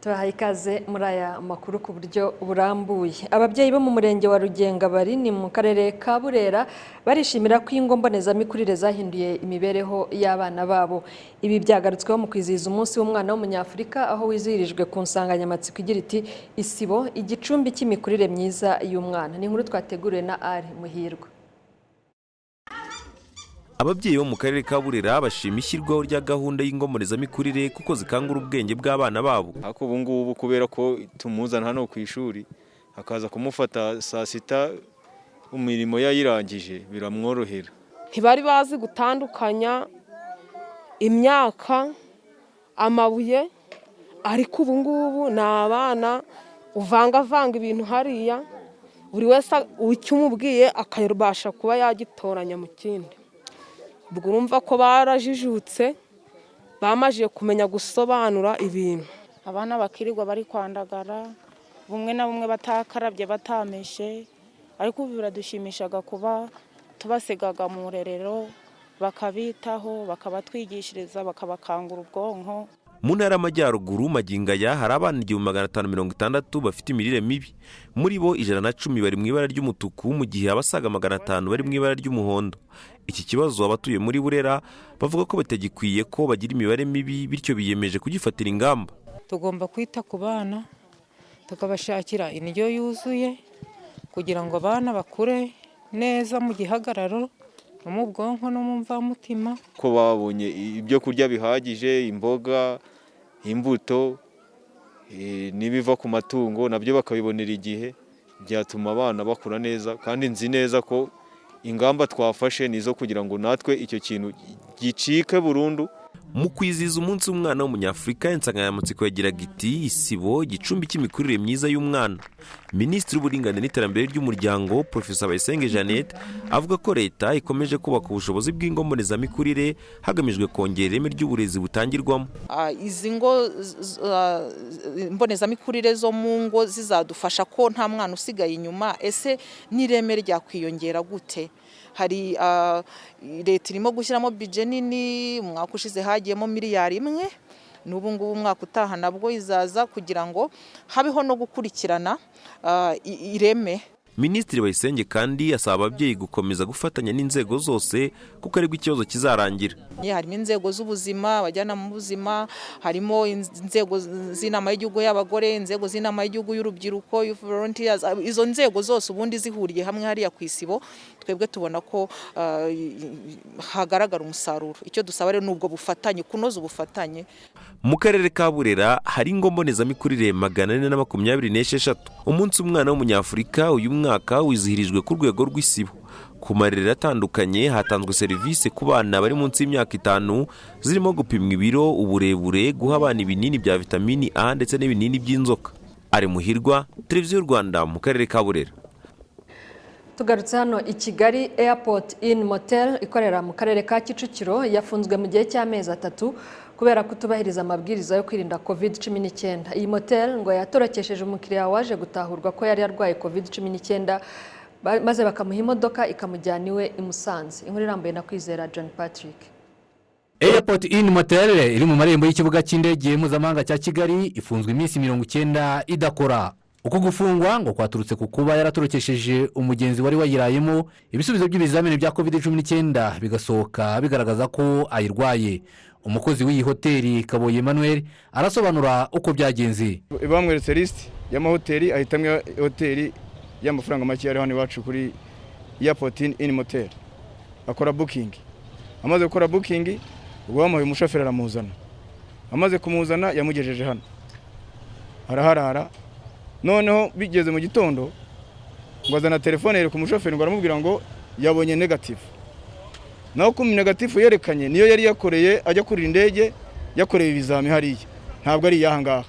Tubahaye ikaze muri aya makuru ku buryo burambuye. Ababyeyi bo mu murenge wa Rugengabari ni mu karere ka Burera barishimira ko ingo mbonezamikurire zahinduye imibereho y'abana babo. Ibi byagarutsweho mu kwizihiza umunsi w'umwana w'umunyafurika, aho wizihirijwe ku nsanganyamatsiko igira iti "Isibo, igicumbi cy'imikurire myiza y'umwana". Ni inkuru twateguriwe na Ari Muhirwa. Ababyeyi bo mu karere ka Burera bashima ishyirwaho rya gahunda y'ingo mbonezamikurire kuko zikangura ubwenge bw'abana babo. Ariko ubu ngubu, kubera ko tumuzana hano ku ishuri, akaza kumufata saa 6 imirimo yayirangije, biramworohera. Ntibari bazi gutandukanya imyaka, amabuye, ariko ubu ngubu ni abana uvangavanga ibintu hariya, buri wese icyo umubwiye akabasha kuba yagitoranya mu kindi. Ubwo urumva ko barajijutse, bamajije kumenya gusobanura ibintu. Abana bakirirwa bari kwandagara, bumwe na bumwe batakarabye, batameshe, ariko ubu biradushimishaga kuba tubasigaga mu rerero, bakabitaho, bakabatwigishiriza, bakabakangura ubwonko. Mu ntara y'Amajyaruguru, magingo aya hari abana 1560 bafite imirire mibi. Muri bo, 110 bari mu ibara ry'umutuku, mu gihe abasaga 500 bari mu ibara ry'umuhondo. Iki kibazo abatuye muri Burera bavuga ko batagikwiye ko bagira imibare mibi, bityo biyemeje kugifatira ingamba. Tugomba kwita ku bana, tukabashakira indyo yuzuye kugira ngo abana bakure neza mu gihagararo no mu bwonko no mu mvamutima. Ko babonye ibyo kurya bihagije, imboga, imbuto n'ibiva ku matungo nabyo bakabibonera igihe, byatuma abana bakura neza. Kandi nzi neza ko ingamba twafashe ni izo kugira ngo natwe icyo kintu gicike burundu. Mu kwizihiza umunsi w'umwana w'umunyafurika, insanganyamatsiko yagiraga iti "Isibo, igicumbi cy'imikurire myiza y'umwana". Minisitiri w'Uburinganire n'Iterambere ry'Umuryango, Profesa Bayisenge Jeannette, avuga ko leta ikomeje kubaka ubushobozi bw'ingo mbonezamikurire hagamijwe kongera ireme ry'uburezi butangirwamo. Izi ngo mbonezamikurire zo mu ngo zizadufasha ko nta mwana usigaye inyuma. Ese n'ireme ryakwiyongera gute? Hari leta irimo gushyiramo budget nini. Umwaka ushize hagiyemo miliyari 1, n'ubu ngubu umwaka utaha nabwo izaza, kugira ngo habeho no gukurikirana ireme. Minisitiri Bayisenge kandi asaba ababyeyi gukomeza gufatanya n'inzego zose kuko aribwo ikibazo kizarangira. Harimo inzego z'ubuzima, abajyanama b'ubuzima, harimo inzego z'inama y'igihugu y'abagore, inzego z'inama y'igihugu y'urubyiruko, youth volunteers. Izo nzego zose ubundi zihuriye hamwe hariya ku isibo, twebwe tubona ko hagaragara umusaruro. Icyo dusaba rero ni ubwo bufatanye, kunoza ubufatanye. Mu karere ka Burera hari ingo mbonezamikurire 426. Umunsi w'umwana w'umunyafurika uyu mwaka wizihirijwe ku rwego rw'isibo. Ku marerero atandukanye hatanzwe serivisi ku bana bari munsi y'imyaka 5, zirimo gupimwa ibiro, uburebure, guha abana ibinini bya vitamini A ndetse n'ibinini by'inzoka. Ari Muhirwa, Televiziyo Rwanda, mu karere ka Burera. Tugarutse hano i Kigali, Airport Inn Motel ikorera mu karere ka Kicukiro yafunzwe mu gihe cy'amezi 3 kubera kutubahiriza amabwiriza yo kwirinda COVID-19. Iyi motel ngo yatorokesheje umukiriya waje gutahurwa ko yari arwaye COVID-19, maze bakamuha imodoka ikamujyana iwe i Musanze. Inkuru irambuye na Kwizera John Patrick. Airport Inn Motel iri mu marembo y'ikibuga cy'indege mpuzamahanga cya Kigali ifunzwe iminsi 90 idakora. Uko gufungwa ngo kwaturutse ku kuba yaratorokesheje umugenzi wari wayirayemo, ibisubizo by'ibizamini bya COVID-19 bigasohoka bigaragaza ko ayirwaye. Umukozi w'iyi hoteli, Kaboye Emmanuel, arasobanura uko byagenze. Bamweretse lisiti y'amahoteli, ahitamo hoteli y'amafaranga make ari hano iwacu kuri Airport Inn Motel, akora booking. Amaze gukora booking, ubwo bamuhaye umushoferi aramuzana. Amaze kumuzana, yamugejeje hano araharara. Noneho bigeze mu gitondo, ngo azana telefone yereka umushoferi, ngo aramubwira ngo yabonye negative. Naho ko negative yerekanye niyo yari yakoreye ajya kurira indege, yakoreye ibizami hariya, ntabwo ari iyaha ngaha.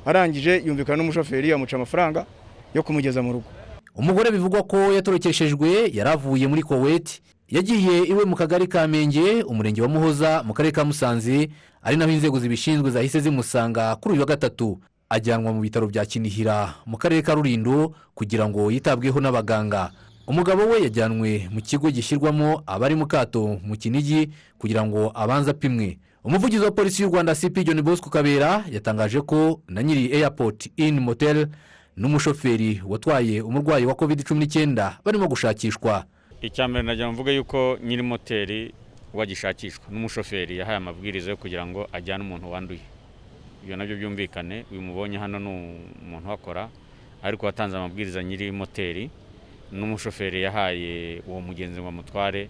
Arangije yumvikana n'umushoferi, amuca amafaranga yo kumugeza mu rugo. Umugore bivugwa ko yatorokeshejwe yari avuye muri Kuwait, yagiye iwe mu kagari ka Menge, umurenge wa Muhoza, mu karere ka Musanze, ari naho inzego zibishinzwe zahise zimusanga kuri uyu wa gatatu, ajyanwa mu bitaro bya Kinihira mu karere ka Rulindo kugira ngo yitabweho n'abaganga. Umugabo we yajyanwe mu kigo gishyirwamo abari mu kato mu Kinigi kugira ngo abanze apimwe. Umuvugizi wa Polisi y'u Rwanda, CP John Bosco Kabera, yatangaje ko na nyiri Airport Inn Motel n'umushoferi watwaye umurwayi wa COVID-19 barimo gushakishwa. Icya mbere, nagira mvuge yuko nyiri moteri wagishakishwa n'umushoferi yahaye amabwiriza yo kugira ngo ajyane umuntu wanduye. Ibyo nabyo byumvikane, uyu mubonye hano ni umuntu uhakora, ariko watanze amabwiriza nyiri moteri n'umushoferi yahaye uwo mugenzi ngo amutware.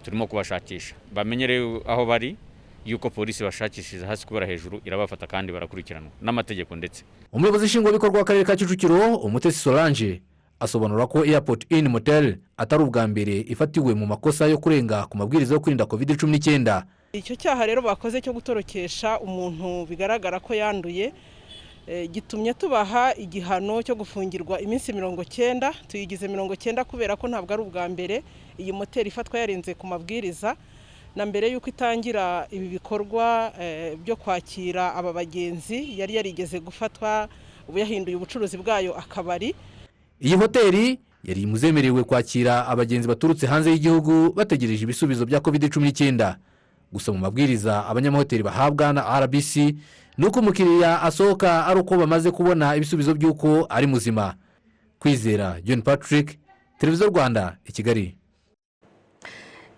Turimo kubashakisha, bamenye rero aho bari yuko polisi bashakishije hasi kubera hejuru irabafata kandi barakurikiranwa n'amategeko ndetse. Umuyobozi nshingwabikorwa w'Akarere ka Kicukiro, Umutesi Solange, asobanura ko Airport Inn Motel atari ubwa mbere ifatiwe mu makosa yo kurenga ku mabwiriza yo kwirinda COVID-19. Icyo cyaha rero bakoze cyo gutorokesha umuntu bigaragara ko yanduye gitumye tubaha igihano cyo gufungirwa iminsi 90. Tuyigize 90 kubera ko ntabwo ari ubwa mbere iyi moteri ifatwa yarenze ku mabwiriza. Na mbere y'uko itangira ibi bikorwa byo kwakira aba bagenzi yari yarigeze gufatwa, ubu yahinduye ubucuruzi bwayo akabari. Iyi hoteli yari mu zemerewe kwakira abagenzi baturutse hanze y'igihugu bategereje ibisubizo bya COVID-19. Gusa mu mabwiriza abanyamahoteli bahabwa na RBC ni uko umukiriya asohoka ari uko bamaze kubona ibisubizo by'uko ari muzima. Kwizera John Patrick, Televiziyo Rwanda, i Kigali.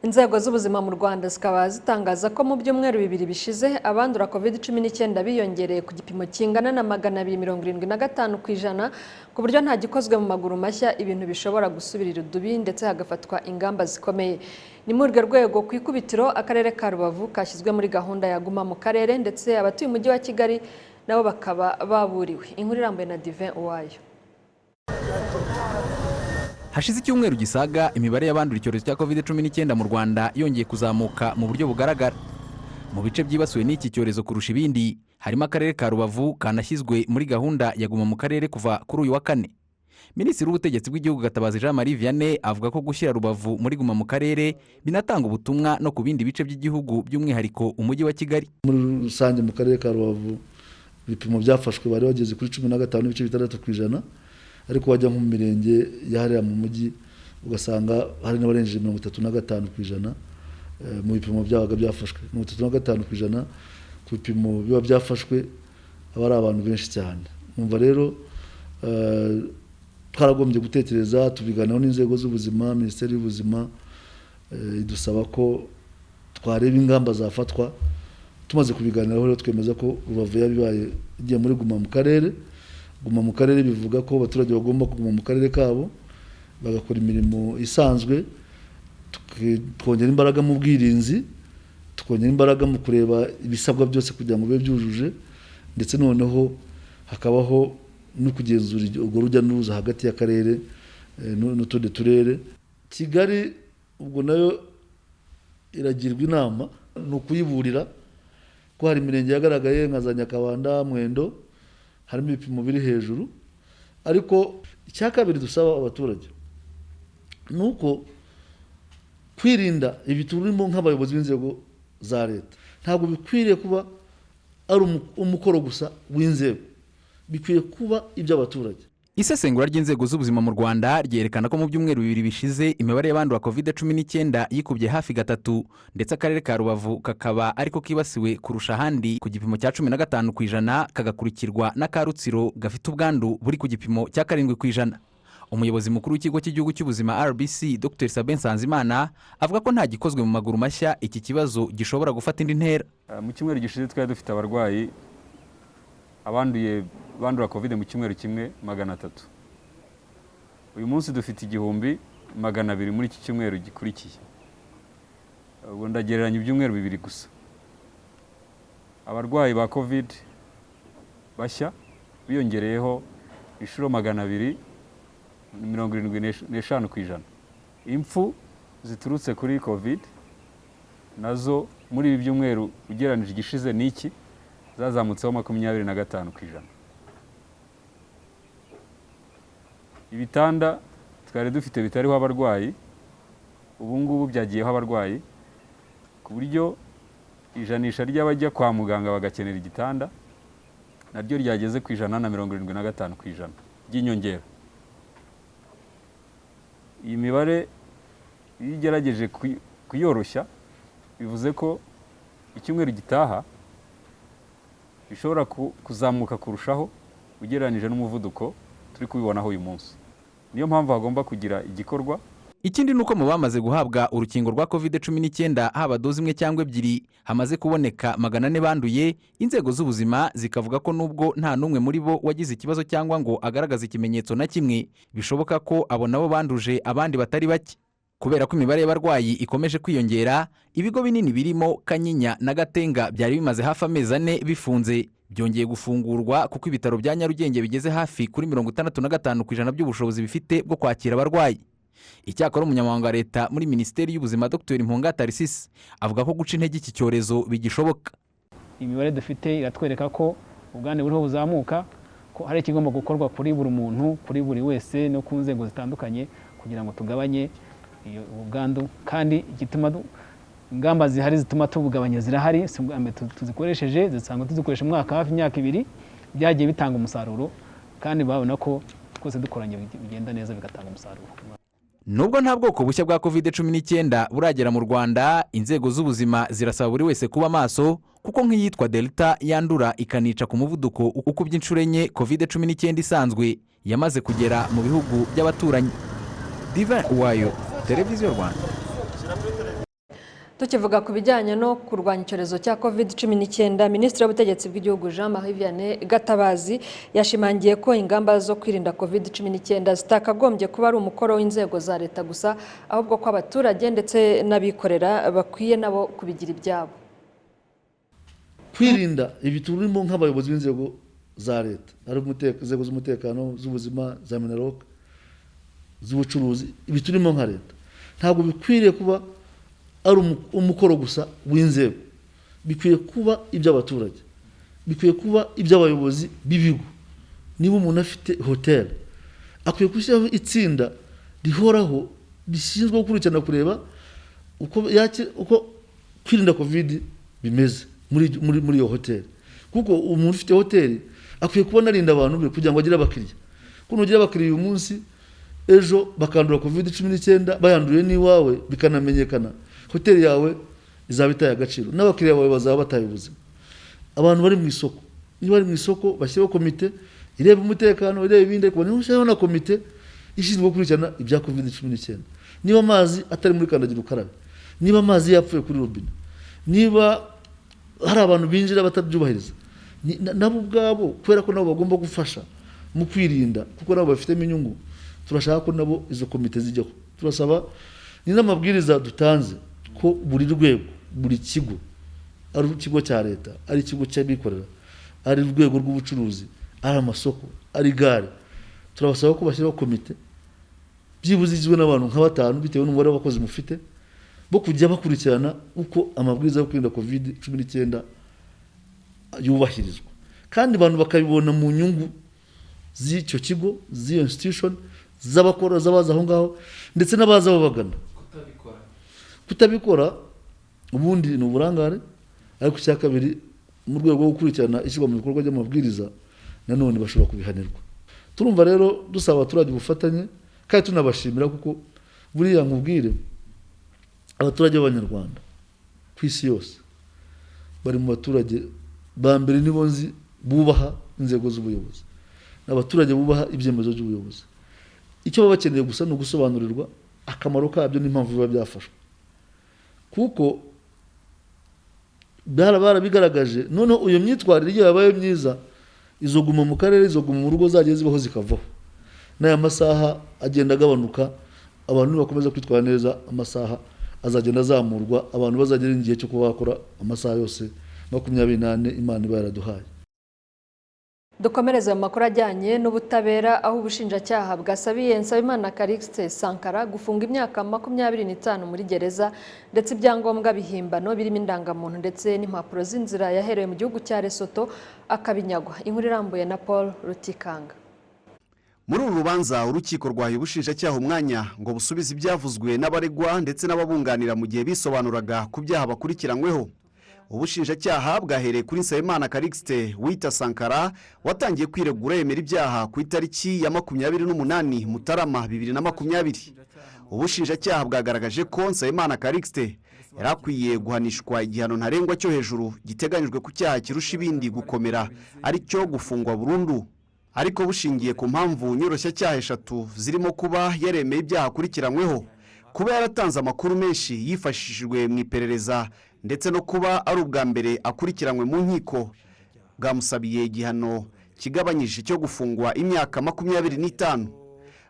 Inzego z'ubuzima mu Rwanda zikaba zitangaza ko mu byumweru 2 bishize abandura COVID-19 biyongereye ku gipimo kingana na 275%, ku buryo nta gikozwe mu maguru mashya ibintu bishobora gusubirira irudubi ndetse hagafatwa ingamba zikomeye. Ni muri urwo rwego, ku ikubitiro Akarere ka Rubavu kashyizwe muri gahunda ya Guma mu Karere, ndetse abatuye Umujyi wa Kigali nabo bakaba baburiwe. Inkuru irambuye na Divin Uwayo. Hashize icyumweru gisaga imibare y'abandura icyorezo cya COVID-19 mu Rwanda yongeye kuzamuka mu buryo bugaragara. Mu bice byibasiwe n'iki cyorezo kurusha ibindi harimo Akarere ka Rubavu kanashyizwe muri gahunda ya Guma mu Karere kuva kuri uyu wa kane. Minisitiri w'Ubutegetsi bw'Igihugu, Gatabazi Jean Marie Vianney, avuga ko gushyira Rubavu muri Guma mu Karere binatanga ubutumwa no ku bindi bice by'igihugu, by'umwihariko Umujyi wa Kigali. Muri rusange mu Karere ka Rubavu ibipimo byafashwe bari bageze kuri 15.6%, ariko wajya nko mu mirenge yahariya mu mujyi ugasanga hari n'abarengeje 35% mu bipimo byabaga byafashwe. 35% ku bipimo biba byafashwe aba ari abantu benshi cyane. Numva rero twaragombye gutekereza, tubiganiraho n'inzego z'ubuzima, Minisiteri y'Ubuzima idusaba ko twareba ingamba zafatwa. Tumaze kubiganiraho rero twemeza ko Rubavu yabibaye igiye muri Guma mu Karere. Guma mu Karere bivuga ko abaturage bagomba kuguma mu karere kabo bagakora imirimo isanzwe, twongera imbaraga mu bwirinzi, tukongera imbaraga mu kureba ibisabwa byose kugira ngo bibe byujuje, ndetse noneho hakabaho no kugenzura urwo rujya n'uruza hagati y'akarere n'utundi turere. Kigali ubwo nayo iragirwa inama, ni ukuyiburira ko hari imirenge yagaragaye nka za Nyakabanda, Mwendo, harimo ibipimo biri hejuru. Ariko icya kabiri dusaba abaturage ni uko kwirinda ibi turimo nk'abayobozi b'inzego za leta ntabwo bikwiriye kuba ari umukoro gusa w'inzego, bikwiye kuba iby'abaturage. Isesengura ry'inzego z'ubuzima mu Rwanda ryerekana ko mu byumweru 2 bishize imibare y'abandura COVID-19 yikubye hafi 3, ndetse Akarere ka Rubavu kakaba ariko kibasiwe kurusha ahandi ku gipimo cya 15%, kagakurikirwa n'aka Rutsiro gafite ubwandu buri ku gipimo cya 7%. Umuyobozi mukuru w'Ikigo cy'Igihugu cy'Ubuzima RBC, Dr Sabin Nsanzimana, avuga ko nta gikozwe mu maguru mashya iki kibazo gishobora gufata indi ntera. Mu cyumweru gishize twari dufite abarwayi abanduye bandura COVID mu cyumweru kimwe 300. Uyu munsi dufite 1200 muri iki cyumweru gikurikiye. Ubwo ndagereranya ibyumweru 2 gusa. Abarwayi ba COVID bashya biyongereyeho inshuro 275%. Impfu ziturutse kuri COVID nazo muri ibi byumweru ugereranije igishize n'iki zazamutseho 25%. Ibitanda twari dufite bitariho abarwayi ubu ngubu byagiyeho abarwayi, ku buryo ijanisha ry'abajya kwa muganga bagakenera igitanda naryo ryageze ku 175% ry'inyongera. Iyi mibare iyo igerageje kuyoroshya bivuze ko icyumweru gitaha bishobora kuzamuka kurushaho ugereranyije n'umuvuduko turi kubibonaho uyu munsi. Niyo mpamvu hagomba kugira igikorwa. Ikindi ni uko mu bamaze guhabwa urukingo rwa COVID-19 haba doze imwe cyangwa ebyiri hamaze kuboneka 400 banduye. Inzego z'ubuzima zikavuga ko nubwo nta n'umwe muri bo wagize ikibazo cyangwa ngo agaragaze ikimenyetso na kimwe, bishoboka ko abo nabo banduje abandi batari bake. Kubera ko imibare y'abarwayi ikomeje kwiyongera, ibigo binini birimo Kanyinya na Gatenga byari bimaze hafi amezi 4 bifunze byongeye gufungurwa, kuko ibitaro bya Nyarugenge bigeze hafi kuri 65% by'ubushobozi bifite bwo kwakira abarwayi. Icyakora umunyamabanga wa leta muri Minisiteri y'Ubuzima Dr Mpunga Tharcisse avuga ko guca intege iki cyorezo bigishoboka. Imibare dufite iratwereka ko ubwandu buriho buzamuka, ko hari ikigomba gukorwa kuri buri muntu, kuri buri wese no ku nzego zitandukanye kugira ngo tugabanye ubwandu. Kandi igituma ingamba zihari zituma tubugabanya zirahari, tuzikoresheje zisanga tuzikoresha umwaka hafi imyaka 2 byagiye bitanga umusaruro, kandi babona ko twese dukoranye bigenda neza bigatanga umusaruro. Nubwo nta bwoko bushya bwa COVID-19 buragera mu Rwanda, inzego z'ubuzima zirasaba buri wese kuba maso, kuko nk'iyitwa Delta yandura ikanica ku muvuduko ukubye inshuro 4 COVID-19 isanzwe yamaze kugera mu bihugu by'abaturanyi. Divin Uwayo, Televiziyo Rwanda. Tukivuga ku bijyanye no kurwanya icyorezo cya COVID-19, Minisitiri w'Ubutegetsi bw'Igihugu Jean Marie Vianney Gatabazi yashimangiye ko ingamba zo kwirinda COVID-19 zitakagombye kuba ari umukoro w'inzego za leta gusa, ahubwo ko abaturage ndetse n'abikorera bakwiye nabo kubigira ibyabo. Kwirinda ibi turimo nk'abayobozi b'inzego za leta, ari inzego z'umutekano, z'ubuzima, za MINALOC, z'ubucuruzi, ibi turimo nka leta ntabwo bikwiriye kuba ari umukoro gusa w'inzego, bikwiye kuba iby'abaturage, bikwiye kuba iby'abayobozi b'ibigo. Niba umuntu afite hoteli akwiye gushyiraho itsinda rihoraho rishinzwe gukurikirana kureba uko kwirinda covid bimeze muri iyo hoteli, kuko umuntu ufite hoteli akwiye kuba anarinda abantu be kugira ngo agire abakiriya. Kuko nugira abakiriya uyu munsi, ejo bakandura COVID-19 bayanduye n'iwawe bikanamenyekana, hoteli yawe izaba itaye agaciro n'abakiriya bawe bazaba bataye ubuzima. Abantu bari mu isoko, niba bari mu isoko bashyiraho komite ireba umutekano, ireba ibindi, ariko bashyiraho na komite ishinzwe gukurikirana ibya COVID-19. Niba amazi atari muri kandagira ukarabe, niba amazi yapfuye kuri robine, niba hari abantu binjira batabyubahiriza, nabo ubwabo kubera ko nabo bagomba gufasha mu kwirinda, kuko nabo bafitemo inyungu, turashaka ko nabo izo komite zijyaho. Turasaba ni n'amabwiriza dutanze ko buri rwego, buri kigo, ari ikigo cya leta, ari ikigo cy'abikorera, ari urwego rw'ubucuruzi, ari amasoko, ari gare, turabasaba ko bashyiraho komite byibuze igizwe n'abantu nka 5 bitewe n'umubare w'abakozi mufite, bo kujya bakurikirana uko amabwiriza yo kwirinda COVID-19 yubahirizwa, kandi abantu bakabibona mu nyungu z'icyo kigo, z'iyo institution, z'abakora, z'abaza aho ngaho ndetse n'abaza babagana. Kutabikora ubundi ni uburangare, ariko icya kabiri mu rwego rwo gukurikirana ishyirwa mu bikorwa by'amabwiriza nanone bashobora kubihanirwa. Turumva rero dusaba abaturage ubufatanye kandi tunabashimira, kuko buriya nkubwire abaturage b'Abanyarwanda ku isi yose bari mu baturage ba mbere nibo nzi bubaha inzego z'ubuyobozi, n'abaturage bubaha ibyemezo by'ubuyobozi. Icyo baba bakeneye gusa ni ugusobanurirwa akamaro kabyo n'impamvu biba byafashwe, kuko barabigaragaje. Noneho iyo myitwarire iyo yabaye myiza, izo guma mu karere, izo guma mu rugo zagiye zibaho zikavaho, n'aya masaha agenda agabanuka. Abantu bakomeza kwitwara neza, amasaha azagenda azamurwa, abantu bazagera igihe cyo kuba bakora amasaha yose 24 Imana iba yaraduhaye. Dukomereze mu makuru ajyanye n'ubutabera, aho ubushinjacyaha bwasabiye Nsabimana Callixte Sankara gufunga imyaka 25 muri gereza, ndetse ibyangombwa bihimbano birimo indangamuntu ndetse n'impapuro z'inzira yaherewe mu gihugu cya Lesotho akabinyagwa. Inkuru irambuye na Paul Rutikanga. Muri uru rubanza urukiko rwahaye ubushinjacyaha umwanya ngo busubize ibyavuzwe n'abaregwa ndetse n'ababunganira mu gihe bisobanuraga ku byaha bakurikiranyweho. Ubushinjacyaha bwahereye kuri Nsabimana Callixte wita Sankara watangiye kwiregura yemera ibyaha ku itariki ya 28 Mutarama 2020. Ubushinjacyaha bwagaragaje ko Nsabimana Callixte Yari akwiye guhanishwa igihano ntarengwa cyo hejuru giteganyijwe ku cyaha kirusha ibindi gukomera, ari cyo gufungwa burundu, ariko bushingiye ku mpamvu nyoroshyacyaha eshatu zirimo kuba yaremeye ibyaha akurikiranyweho, kuba yaratanze amakuru menshi yifashishijwe mu iperereza, ndetse no kuba ari ubwa mbere akurikiranywe mu nkiko. Bwamusabiye igihano kigabanyije cyo gufungwa imyaka 25.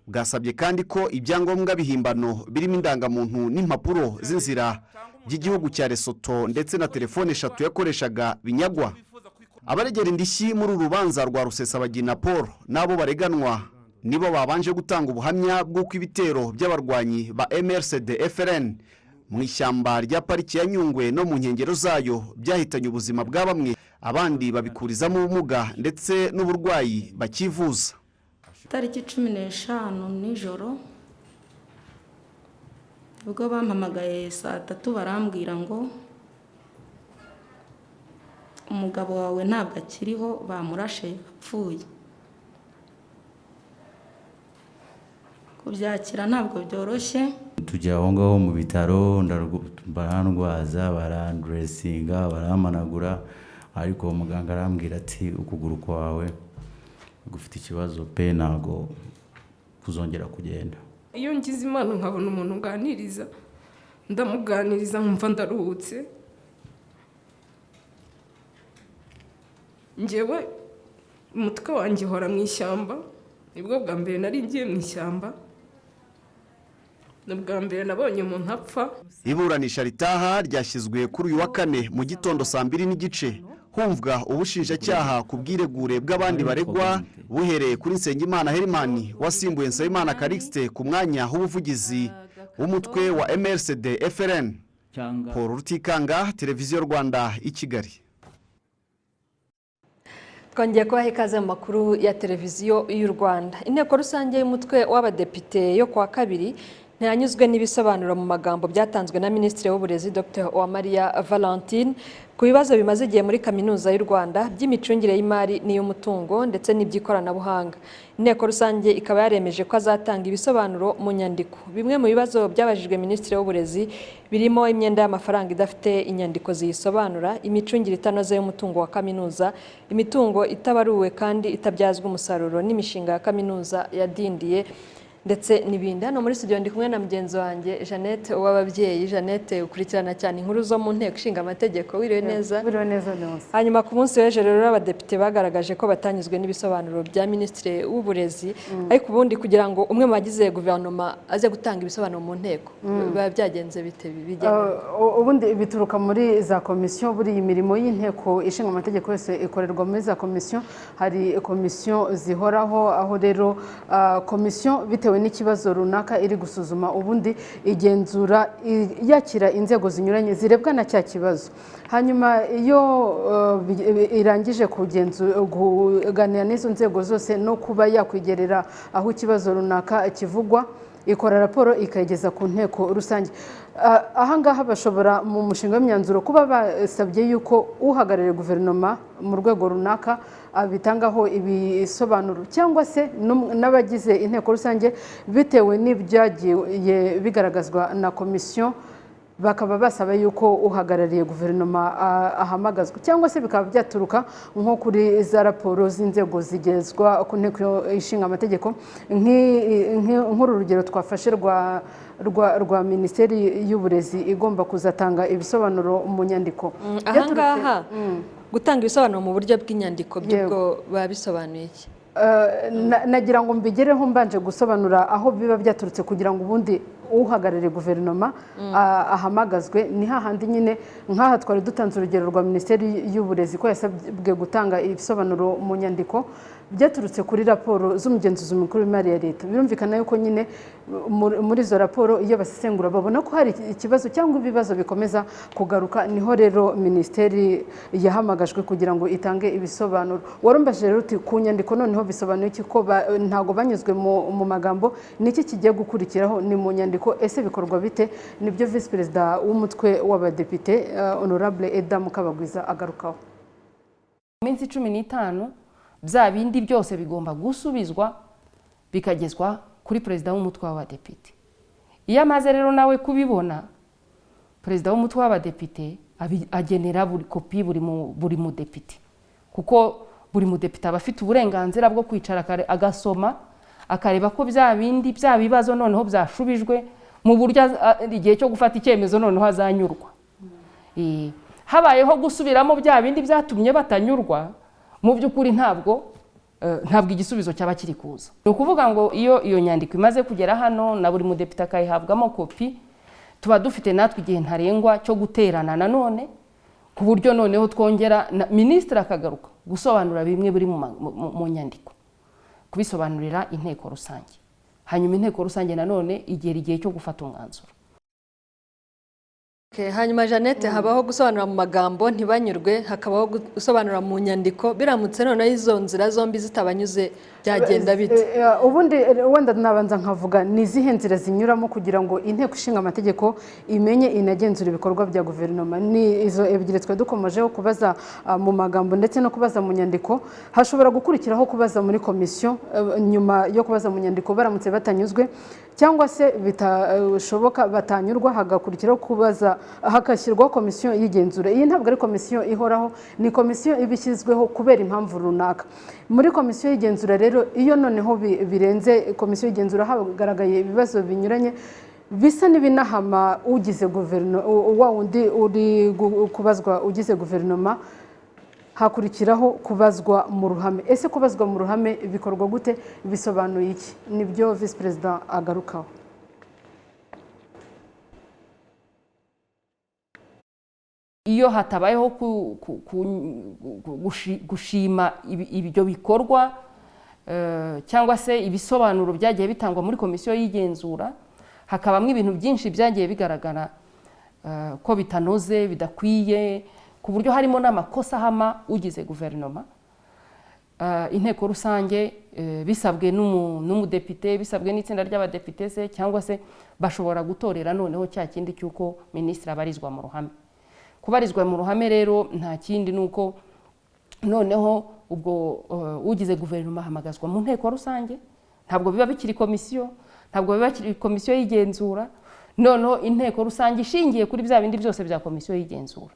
Bwasabye kandi ko ibyangombwa bihimbano birimo indangamuntu n'impapuro z'inzira by'igihugu cya Lesotho ndetse na telefone eshatu yakoreshaga binyagwa. Abaregera indishyi muri uru rubanza rwa Rusesabagina Paul n'abo bareganwa nibo babanje gutanga ubuhamya bw'uko ibitero by'abarwanyi ba MRCD FLN mu ishyamba rya pariki ya Nyungwe no mu nkengero zayo byahitanye ubuzima bwa bamwe, abandi babikurizamo ubumuga ndetse n'uburwayi bakivuza. Tariki 15 nijoro ubwo bampamagaye saa 3, barambwira ngo umugabo wawe ntabwo akiriho, bamurashe yapfuye. Kubyakira ntabwo byoroshye. Tujya aho ngaho mu bitaro, barandwaza, baranduresinga, baramanagura, ariko muganga arambwira ati ukuguru kwawe gufite ikibazo pe, ntabwo kuzongera kugenda. Iyo ngize Imana nkabona umuntu nganiriza, ndamuganiriza nkumva ndaruhutse. Njyewe umutwe wanjye uhora mu ishyamba, nibwo bwa mbere nari ngiye mu ishyamba, ni ubwa mbere nabonye umuntu apfa. Iburanisha ritaha ryashyizwe kuri uyu wa kane mu gitondo saa 2:30, humvwa ubushinjacyaha ku bwiregure bw'abandi baregwa, buhereye kuri Nsengimana Herman wasimbuye Nsabimana Callixte ku mwanya w'ubuvugizi w'umutwe wa MRCD FLN. Paul Rutikanga, Televiziyo Rwanda i Kigali. Twongeye kubaha ikaze mu makuru ya Televiziyo y'u Rwanda. Inteko rusange y'umutwe w'abadepite yo kuwa kabiri ntiyanyuzwe n'ibisobanuro mu magambo byatanzwe na Minisitiri w'Uburezi Dr Uwamariya Valentine ku bibazo bimaze igihe muri Kaminuza y'u Rwanda by'imicungire y'imari n'iy'umutungo ndetse n'iby'ikoranabuhanga. Inteko rusange ikaba yaremeje ko azatanga ibisobanuro mu nyandiko. Bimwe mu bibazo byabajijwe Minisitiri w'Uburezi birimo imyenda y'amafaranga idafite inyandiko ziyisobanura, imicungire itanoze y'umutungo wa kaminuza, imitungo itabaruwe kandi itabyazwa umusaruro n'imishinga ya kaminuza yadindiye ndetse n'ibindi. Hano muri studio ndi kumwe na mugenzi wanjye Jeannette Uwababyeyi. Jeannette, ukurikirana cyane inkuru zo mu nteko ishinga amategeko, wiriwe neza? Wiriwe neza Leonce. Hanyuma ku munsi w'ejo rero abadepite bagaragaje ko batanyuzwe n'ibisobanuro bya Minisitiri w'Uburezi, ariko ubundi kugira ngo umwe mu bagize guverinoma aze gutanga ibisobanuro mu nteko biba byagenze bite? Ubundi bituruka muri za komisiyo. Buriya imirimo y'inteko ishinga amategeko yose ikorerwa muri za komisiyo. Hari komisiyo zihoraho, aho rero komisiyo bitewe n'ikibazo runaka iri gusuzuma, ubundi igenzura yakira inzego zinyuranye zirebwa na cya kibazo. Hanyuma iyo irangije kuganira n'izo nzego zose no kuba yakwigerera aho ikibazo runaka kivugwa, ikora raporo ikayigeza ku nteko rusange. Ahangaha bashobora mu mushinga w'imyanzuro kuba basabye yuko uhagarariye guverinoma mu rwego runaka abitangaho ibisobanuro, cyangwa se n'abagize inteko rusange bitewe n'ibyagiye bigaragazwa na komisiyo bakaba basaba yuko uhagarariye guverinoma ahamagazwa, cyangwa se bikaba byaturuka nko kuri za raporo z'inzego zigezwa ku nteko ishinga amategeko. Nk'uru rugero twafashe rwa Minisiteri y'Uburezi igomba kuzatanga ibisobanuro mu nyandiko. Ahangaha gutanga ibisobanuro mu buryo bw'inyandiko by'ubwo biba bisobanuye iki? Nagira ngo mbigereho mbanje gusobanura aho biba byaturutse kugira ngo ubundi uhagarariye guverinoma ahamagazwe. Ni hahandi nyine nk'aha twari dutanze urugero rwa Minisiteri y'Uburezi ko yasabwe gutanga ibisobanuro mu nyandiko, byaturutse kuri raporo z'umugenzuzi mukuru w'imari ya leta. Birumvikana yuko nyine muri izo raporo iyo basesengura babona ko hari ikibazo cyangwa ibibazo bikomeza kugaruka, niho rero minisiteri yahamagajwe kugira ngo itange ibisobanuro. Warumbajije rero uti ku nyandiko noneho bisobanuye iki, ko ntabwo banyuzwe mu magambo, niki kigiye gukurikiraho? Ni mu nyandiko. Ese bikorwa bite? Nibyo Visi Perezida w'umutwe w'abadepite Honorable Eda Mukabagwiza agarukaho. Mu minsi 15 bya bindi byose bigomba gusubizwa bikagezwa kuri perezida w'umutwe w'abadepite. Iyo amaze rero nawe kubibona, Perezida w'umutwe w'abadepite agenera buri kopi buri mudepite, kuko buri mudepite aba afite uburenganzira bwo kwicara agasoma, akareba ko bya bindi bya bibazo noneho byashubijwe mu buryo igihe cyo gufata icyemezo noneho azanyurwa. Habayeho gusubiramo bya bindi byatumye batanyurwa, mu by'ukuri ntabwo igisubizo cyaba kiri kuza. Ni ukuvuga ngo iyo iyo nyandiko imaze kugera hano na buri mudepite akayihabwamo kopi, tuba dufite natwe igihe ntarengwa cyo guterana nanone, ku buryo noneho twongera minisitiri akagaruka gusobanura bimwe biri mu nyandiko, kubisobanurira inteko rusange. Hanyuma inteko rusange nanone igera igihe cyo gufata umwanzuro. Hanyuma Jeannette, habaho gusobanura mu magambo ntibanyurwe, hakabaho gusobanura mu nyandiko. Biramutse noneho izo nzira zombi zitabanyuze byagenda bite? Ubundi wenda nabanza nkavuga ni izihe nzira zinyuramo kugira ngo inteko ishinga amategeko imenye inagenzura ibikorwa bya guverinoma. Ni izo ebyiri twe dukomejeho, kubaza mu magambo ndetse no kubaza mu nyandiko. Hashobora gukurikiraho kubaza muri komisiyo nyuma yo kubaza mu nyandiko baramutse batanyuzwe, cyangwa se bitashoboka batanyurwa hagakurikiraho kubaza, hagashyirwaho komisiyo y'igenzura. Iyi ntabwo ari komisiyo ihoraho, ni komisiyo iba ishyizweho kubera impamvu runaka. Muri komisiyo y'igenzura rero, iyo noneho birenze komisiyo y'igenzura hagaragaye ibibazo binyuranye bisa n'ibinahama ugize guverinoma, wa wundi uri kubazwa ugize guverinoma, hakurikiraho kubazwa mu ruhame. Ese kubazwa mu ruhame bikorwa gute, bisobanuye iki? Nibyo Visi Perezida agarukaho. Iyo hatabayeho gushima ibyo bikorwa cyangwa se ibisobanuro byagiye bitangwa muri komisiyo y'igenzura, hakabamo ibintu byinshi byagiye bigaragara ko bitanoze, bidakwiye, ku buryo harimo n'amakosa ahama ugize guverinoma, inteko rusange bisabwe n'umudepite, bisabwe n'itsinda ry'abadepite se, cyangwa se bashobora gutorera noneho cya kindi cy'uko minisitiri abarizwa mu ruhame. Kubarizwa mu ruhame rero nta kindi nuko noneho ubwo ugize guverinoma ahamagazwa mu nteko rusange, ntabwo biba bikiri komisiyo, ntabwo biba bikiri komisiyo y'igenzura. Noneho inteko rusange ishingiye kuri bya bindi byose bya komisiyo y'igenzura,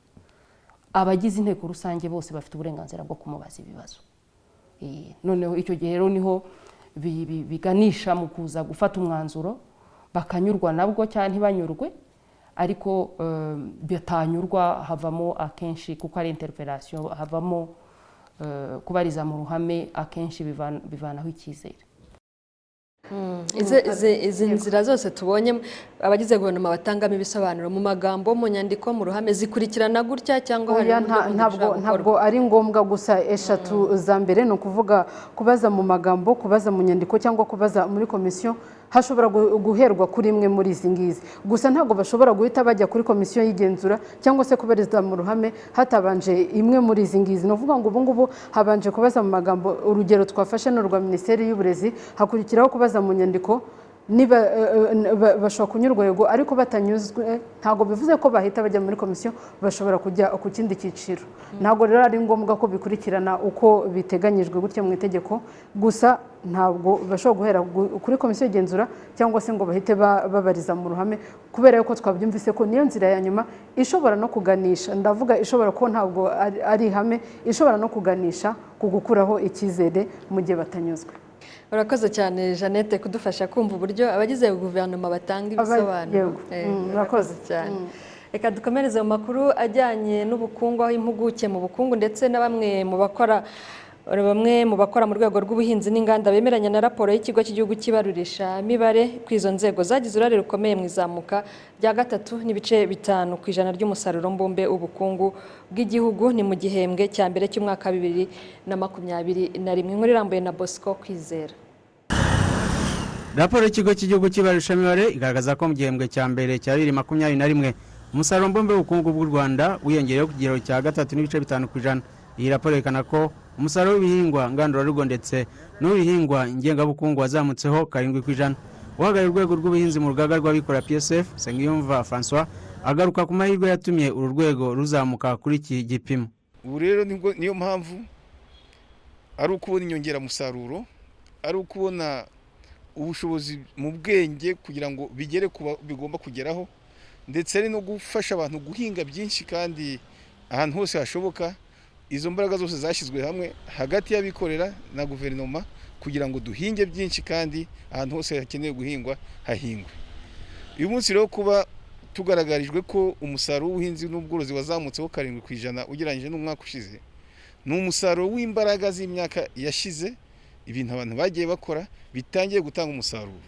abagize inteko rusange bose bafite uburenganzira bwo kumubaza ibibazo. Noneho icyo gihe rero niho biganisha mu kuza gufata umwanzuro, bakanyurwa nabwo cyangwa ntibanyurwe, ariko bitanyurwa havamo akenshi, kuko ari interpellation, havamo kubariza mu ruhame, akenshi bivanaho icyizere. Izi nzira zose tubonye abagize guverinoma batangamo ibisobanuro mu magambo, mu nyandiko, mu ruhame, zikurikirana gutya cyangwa hari ntabwo ari ngombwa gusa eshatu za mbere, ni ukuvuga kubaza mu magambo, kubaza mu nyandiko cyangwa kubaza muri komisiyo. Hashobora guherwa kuri imwe muri izi ngizi gusa, ntabwo bashobora guhita bajya kuri komisiyo y'igenzura cyangwa se kubariza mu ruhame hatabanje imwe muri izi ngizi. Ni ukuvuga ngo ubu ngubu habanje kubaza mu magambo, urugero twafashe ni urwa Minisiteri y'Uburezi, hakurikiraho kubaza mu nyandiko. Niba bashobora kunyurwa yego, ariko batanyuzwe ntabwo bivuze ko bahita bajya muri komisiyo, bashobora kujya ku kindi cyiciro. Ntabwo rero ari ngombwa ko bikurikirana uko biteganyijwe gutya mu itegeko gusa, ntabwo bashobora guhera kuri komisiyo y'igenzura cyangwa se ngo bahite babariza mu ruhame, kubera yuko twabyumvise ko niyo nzira ya nyuma ishobora no kuganisha, ndavuga ishobora ko ntabwo ari ihame, ishobora no kuganisha ku gukuraho icyizere mu gihe batanyuzwe. Urakoze cyane Jeannette kudufasha kumva uburyo abagize guverinoma batanga ibisobanuro. Urakoze cyane. Reka dukomereze mu makuru ajyanye n'ubukungu, aho impuguke mu bukungu ndetse na bamwe mu bakora mu rwego rw'ubuhinzi n'inganda bemeranya na raporo y'ikigo cy'igihugu cy'ibarurishamibare ku izo nzego zagize uruhare rukomeye mu izamuka rya 3.5% ry'umusaruro mbumbe w'ubukungu bw'igihugu, ni mu gihembwe cya mbere cy'umwaka 2021. Inkuru irambuye na Bosco Kwizera. Raporo y'ikigo cy'igihugu cy'ibarurishamibare igaragaza ko mu gihembwe cya mbere cya 2021 umusaruro mbumbe w'ubukungu bw'u Rwanda wiyongereyeho ku kigero cya 3.5%. Iyi raporo yerekana ko umusaruro w'ibihingwa ngandurarugo ndetse n'uw'ibihingwa ngengabukungu wazamutseho 7%. Uhagarariye urwego rw'ubuhinzi mu rugaga rw'abikorera PSF, Nsengiyumva François, agaruka ku mahirwe yatumye uru rwego ruzamuka kuri iki gipimo. Ubu rero niyo mpamvu ari ukubona inyongeramusaruro, ari ukubona ubushobozi mu bwenge kugira ngo bigere ku bigomba kugeraho. ndetse ari no gufasha abantu guhinga byinshi kandi ahantu hose hashoboka. Izo mbaraga zose zashyizwe hamwe hagati y'abikorera na guverinoma kugira ngo duhinge byinshi kandi ahantu hose hakenewe guhingwa hahingwe. Uyu munsi rero kuba tugaragarijwe ko umusaruro w'ubuhinzi n'ubworozi wazamutseho 7% ugereranyije n'umwaka ushize, ni umusaruro w'imbaraga z'imyaka yashize, ibintu abantu bagiye bakora bitangiye gutanga umusaruro.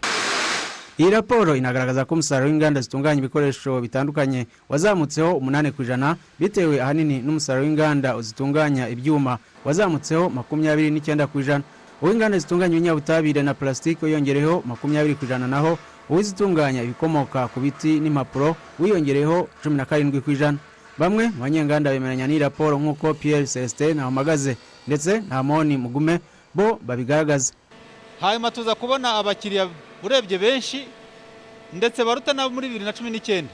Iyi raporo inagaragaza ko umusaruro w'inganda zitunganya ibikoresho bitandukanye wazamutseho 8% bitewe ahanini n'umusaruro w'inganda zitunganya ibyuma wazamutseho 29%, uw'inganda zitunganya ibinyabutabire na plastique wiyongereyeho 20%, naho uw'izitunganya ibikomoka ku biti n'impapuro wiyongereyeho 17%. Bamwe mu banyenganda bemeranya n'iyi raporo nk'uko Pierre Celestin Ntahomagaze ndetse Ntamoni Mugume bo babigaragaza. Hanyuma tuza kubona abakiriya urebye benshi ndetse baruta na muri 2019.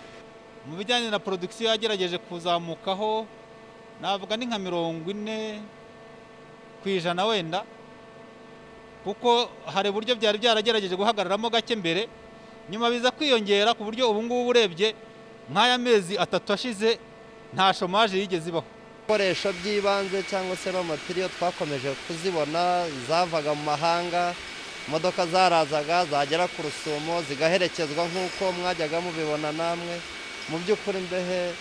Mu bijyanye na production yagerageje kuzamukaho, navuga ni nka 40% wenda, kuko hari uburyo byari byaragerageje guhagararamo gake mbere, nyuma biza kwiyongera ku buryo ubu ngubu urebye nk'aya mezi 3 ashize nta chômage yigeze ibaho. Ibikoresho by'ibanze cyangwa se raw twakomeje kuzibona zavaga mu mahanga, imodoka zarazaga zagera ku Rusumo zigaherekezwa nk'uko mwajyaga mubibona namwe. Mu by'ukuri mbehe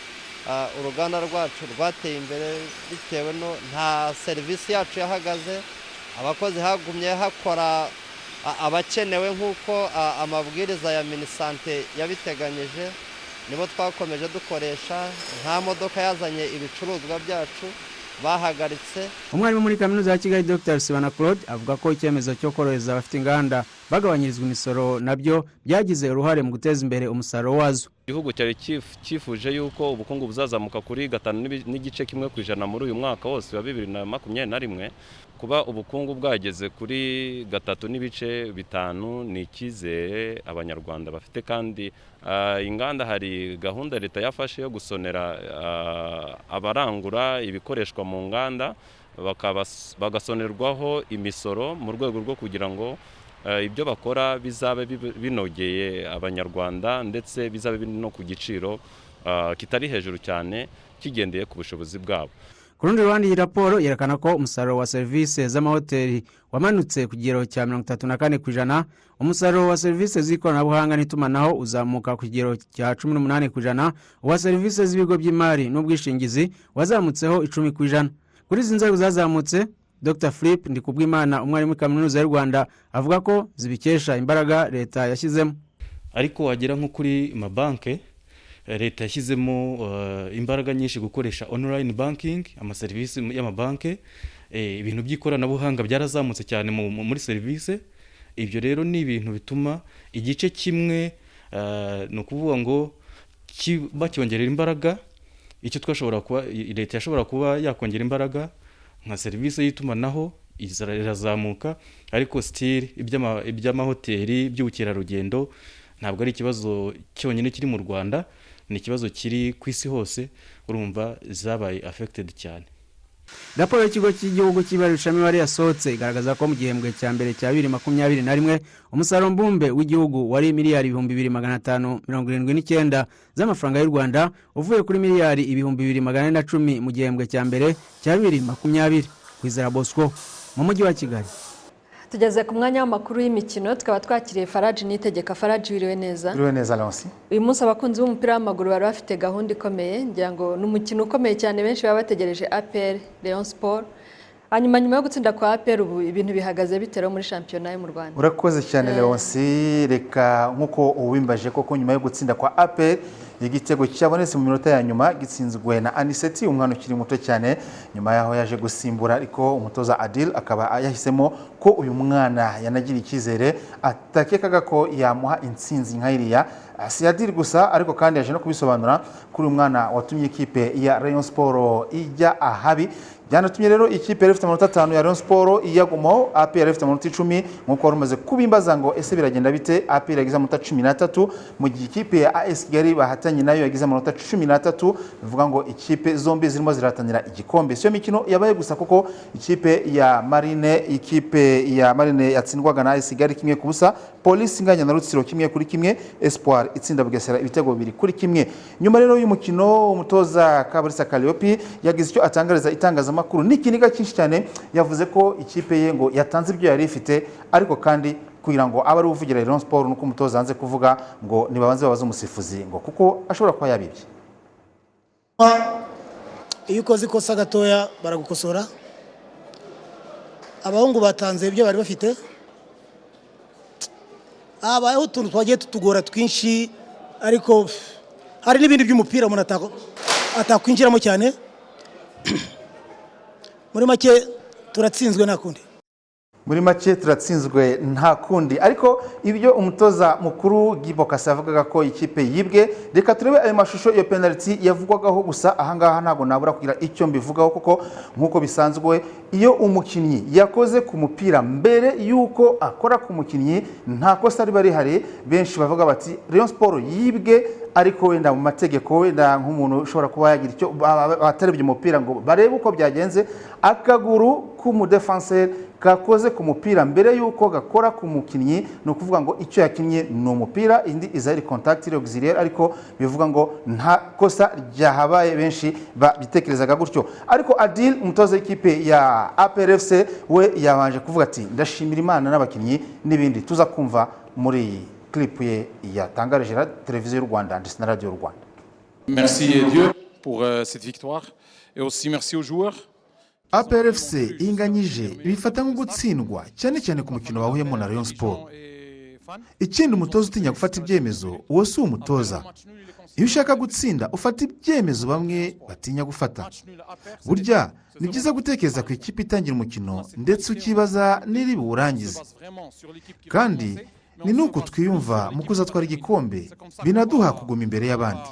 uruganda rwacu rwateye imbere bitewe no nta serivisi yacu yahagaze, abakozi hagumye hakora abakenewe nk'uko amabwiriza ya Minisante yabiteganyije, nibo twakomeje dukoresha, nta modoka yazanye ibicuruzwa byacu bahagaritse. Umwarimu muri Kaminuza ya Kigali Dr Rusibana Claude avuga ko icyemezo cyo korohereza abafite inganda bagabanyirizwa imisoro nabyo byagize uruhare mu guteza imbere umusaruro wazo. Igihugu cyari cyifuje yuko ubukungu buzazamuka kuri 5.1% muri uyu mwaka wose wa 2021, kuba ubukungu bwageze kuri 3.5 ni icyizere abanyarwanda bafite. Kandi inganda hari gahunda leta yafashe yo gusonera abarangura ibikoreshwa mu nganda bagasonerwaho imisoro mu rwego rwo kugira ngo ibyo bakora bizabe binogeye abanyarwanda ndetse bizabe no ku giciro kitari hejuru cyane kigendeye ku bushobozi bwabo. Ku rundi ruhande, iyi raporo yerekana ko umusaruro wa serivisi z'amahoteli wamanutse ku kigero cya 34%, umusaruro wa serivisi z'ikoranabuhanga n'itumanaho uzamuka ku kigero cya 18%, uwa serivisi z'ibigo by'imari n'ubwishingizi wazamutseho 10%. Kuri izi nzego zazamutse, Dr Philip Ndikubwimana, umwarimu muri Kaminuza y'u Rwanda, avuga ko zibikesha imbaraga leta yashyizemo. Ariko wagera nko kuri mabanke, leta yashyizemo imbaraga nyinshi gukoresha online banking, amaserivisi y'amabanke, ibintu by'ikoranabuhanga byarazamutse cyane muri serivisi. Ibyo rero ni ibintu bituma igice kimwe ni ukuvuga ngo bacyongerera imbaraga. Icyo twashobora kuba leta yashobora kuba yakongera imbaraga nka serivisi y'itumanaho irazamuka, ariko still iby'amahoteli by'ubukerarugendo ntabwo ari ikibazo cyonyine kiri mu Rwanda, ni ikibazo kiri ku isi hose, urumva zabaye affected cyane. Raporo y'ikigo cy'igihugu cy'ibarurishamibare yasohotse igaragaza ko mu gihembwe cya mbere cya 2021 umusaruro mbumbe w'igihugu wari miliyari 2579 z'amafaranga y'u Rwanda, uvuye kuri miliyari 2410 mu gihembwe cya mbere cya 2020. Kwizera Bosco mu mujyi wa Kigali. Tugeze ku mwanya w'amakuru y'imikino, tukaba twakiriye Faraji Niyitegeka. Faraji, wiriwe neza? Wiriwe neza Lonsi. Uyu munsi abakunzi b'umupira w'amaguru bari bafite gahunda ikomeye, ngira ngo ni umukino ukomeye cyane benshi baba bategereje, APR Rayon Sport. Hanyuma nyuma yo gutsinda kwa APR, ubu ibintu bihagaze bite muri shampiyona yo mu Rwanda? Urakoze cyane Leonsi. Reka nk'uko uwimbaje koko, nyuma yo gutsinda kwa APR igitego cyabonetse mu minota ya nyuma gitsinzwe na Aniseti, umwana ukiri muto cyane, nyuma yaho yaje gusimbura, ariko umutoza Adil akaba yahisemo ko uyu mwana yanagira icyizere atakekaga ko yamuha intsinzi nka iriya. Si Adil gusa ariko kandi yaje no kubisobanura kuri uyu mwana watumye ikipe ya Rayon Sport ijya ahabi. Byanatumye rero ikipe yari ifite amanota 5 ya Rayon Sport iyagumaho. APR yari ifite amanota 10, nk'uko wari umaze kubimbaza ngo ese biragenda bite. APR yagize amanota 13, mu gihe ikipe ya AS Kigali bahatanye nayo yagize amanota 13. Bivuga ngo ikipe zombi zirimo zirahatanira igikombe. Siyo mikino yabaye gusa, kuko ikipe ya Marine yatsindwaga na AS Kigali 1-0, Polisi inganya na Rutsiro 1-1, Espoir itsinda Bugesera ibitego 2-1. Nyuma rero y'umukino, umutoza Kabarisa Kaliopi yagize icyo atangariza itangazamakuru n'ikiniga cyinshi cyane. Yavuze ko ikipe ye ngo yatanze ibyo yari ifite, ariko kandi kugira ngo abe ari uvugira Rayon Sport, nuko umutoza yanze kuvuga ngo nibabanze babaze umusifuzi, ngo kuko ashobora kuba yabibye. Iyo ukoze ikosa gatoya baragukosora. Abahungu batanze ibyo bari bafite. Habayeho utuntu twagiye tutugora twinshi, ariko hari n'ibindi by'umupira umuntu atakwinjiramo cyane. Muri make turatsinzwe, nta kundi. Muri make turatsinzwe, nta kundi. Ariko ibyo umutoza mukuru Gibokasa yavugaga ko ikipe yibwe, reka turebe ayo mashusho, iyo penalty yavugwagaho. Gusa ahangaha ntabwo nabura kugira icyo mbivugaho, kuko nk'uko bisanzwe iyo umukinnyi yakoze ku mupira mbere y'uko akora ku mukinnyi, nta kosa riba rihari. Benshi bavuga bati Rayon Sport yibwe, ariko wenda mu mategeko, wenda nk'umuntu ushobora kuba yagira icyo batarebye umupira ngo barebe uko byagenze, akaguru k'umudefanseri kakoze ku mupira mbere y'uko gakora ku mukinnyi, ni ukuvuga ngo icyo yakinnye ni umupira, indi iza ari contact auxiliaire, ariko bivuga ngo nta kosa ryahabaye. Benshi babitekerezaga gutyo, ariko Adil, umutoza w'ikipe ya APRFC, we yabanje kuvuga ati ndashimira Imana n'abakinnyi n'ibindi tuza kumva muri iyi clip ye yatangarije Televiziyo y'u Rwanda ndetse na Radiyo Rwanda. Merci Dieu pour cette victoire et aussi merci aux joueurs. APRFC inganyije bifata nko gutsindwa, cyane cyane ku mukino bahuyemo na Rayon Sport. Ikindi, umutoza utinya gufata ibyemezo, uwo si umutoza. Iyo ushaka gutsinda ufata ibyemezo bamwe batinya gufata. Burya ni byiza gutekereza ku ikipe itangira umukino, ndetse ukibaza n'iri buwurangize. Kandi ni nuko twiyumva mu kuzatwara igikombe, binaduha kuguma imbere y'abandi.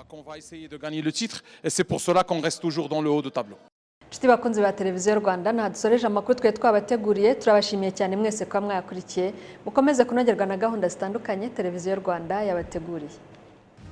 Inshuti bakunzi ba Televiziyo Rwanda, nta dusoreje amakuru twe twabateguriye. Turabashimiye cyane mwese kuba mwayakurikiye. Mukomeze kunogerwa na gahunda zitandukanye Televiziyo Rwanda yabateguriye.